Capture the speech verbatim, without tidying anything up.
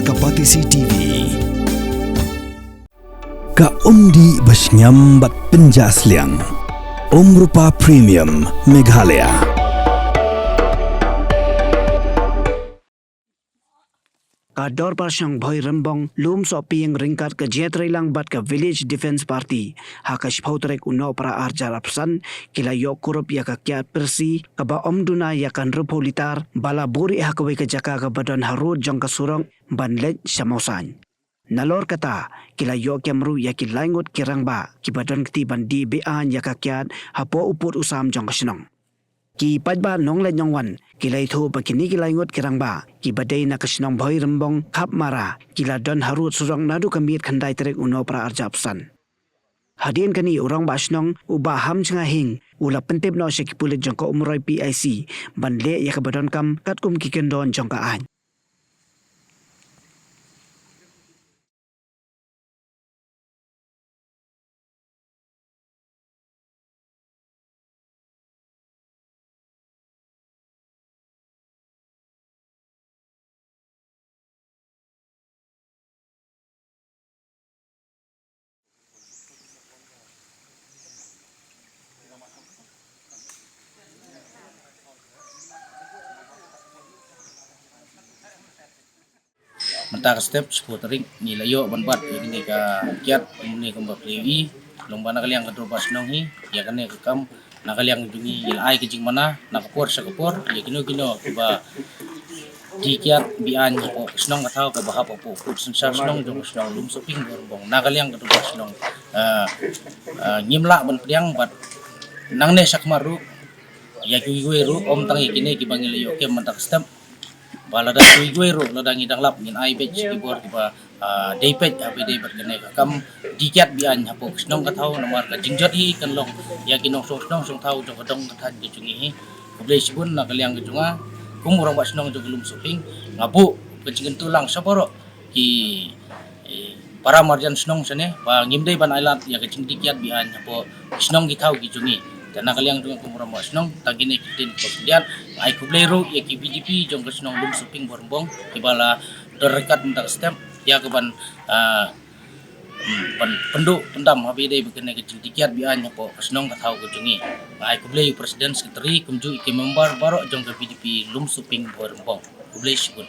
Ka Batesi T V. Ka umdih ba shngiam bad pynjah sliang. Umrupa Premium Meghalaya. Ka Dorbar Shnong Bhoirymbong, Lumsohping ryngkat ka jingïatreilang bad ka Village Defence Party ha ka shiphew tarik u Nohprah arhajar arphew san ki la ïoh kurup ïa ka kiad pyrsi kaba ym duna ïa ka hynriewphew litar ba la buhrieh ha kawei ka jaka kaba don harud jong ka surok ban leit sha Mawsaiñ. Nalor kata, ki la ïoh kem ruh ïa ki lai ngut ki rangbah kiba don kti ban dih be-aiñ ïa ka kiad hapoh u pud u sam jong ka shnong. Ki paidbah nongleit nongwan ki la ïathuh ba kine ki lai ngut ki rangbah kiba dei na ka shnong Bhoirymbong Khapmara ki la don harud surok naduh ka miet khyndai tarik u Nohprah arhajar arphew san. Hadien kane u Rangbah Shnong u Bah Hamjnga Hing u la pyntip noh sha ki pulit jong ka Umroi P I C ban leh ïa kaba donkam katkum ki kyndon jong ka aiñ. Mynta ka step shiphew tarik ngi la ïoh ban bat ïa kane ka kiad, kumne kumba phi ïohi, long ba na ka liang ka Dorbar Shnong hi, ïa kane ka kam na ka liang jong ngi ngi la ai ka jingmana na ka por sha ka por ïa kino kino kiba dih kiad be-aiñ hapoh ka shnong ka thaw kaba hap hapoh pud synshar shnong jong ka shnong Lumsohping Bhoirymbong na ka liang ka Dorbar Shnong. Ah, ah, ngim lah ban pdiang bad nangne shakhmat ruh ïa kiwei kiwei ruh, ym tang ïa kine kiba ngi la ïoh kem mynta ka step. Ba lada kiwei kiwei ruh, lada ngi dang lap ngin ai beit sha ki bor kiba, ah, dei peit ha ba ïadei bad kane ka kam dih kiad be-aiñ hapoh ka shnong ka thaw, namar ka jingjot hi kan long ïa ki nongshong shnong shong thaw jong ka dong ka thaiñ ka jong ngi hi. Khublei shibun na ka liang ka jong nga kum u Rangbah Shnong jong ka Lumsohping, nga buh ka jingkyntu lang sha baroh ki, eh, para marjan shnong shane ba ngim dei ban ailad ïa ka jingdih kiad be-aiñ hapoh ki shnong ki thaw ki jong ngi. Te na ka liang jong nga kum u Rangbah Shnong, tang kine ki ktien kiba khyndiat, ai khublei ruh ïa ki V D P jong ka shnong Lumsohping Bhoirymbong kiba la don ryngkat mynta ka step ïa ka ban, ah, hmm, ban pynduh pyndam ha ba ïadei bad kane ka jingdih kiad be-aiñ hapoh ka shnong ka thaw ka jong ngi. Ai khublei ïa u President, Secretary kumjuh ïa ki member baroh jong ka V D P Lumsohping Bhoirymbong. Khublei shibun.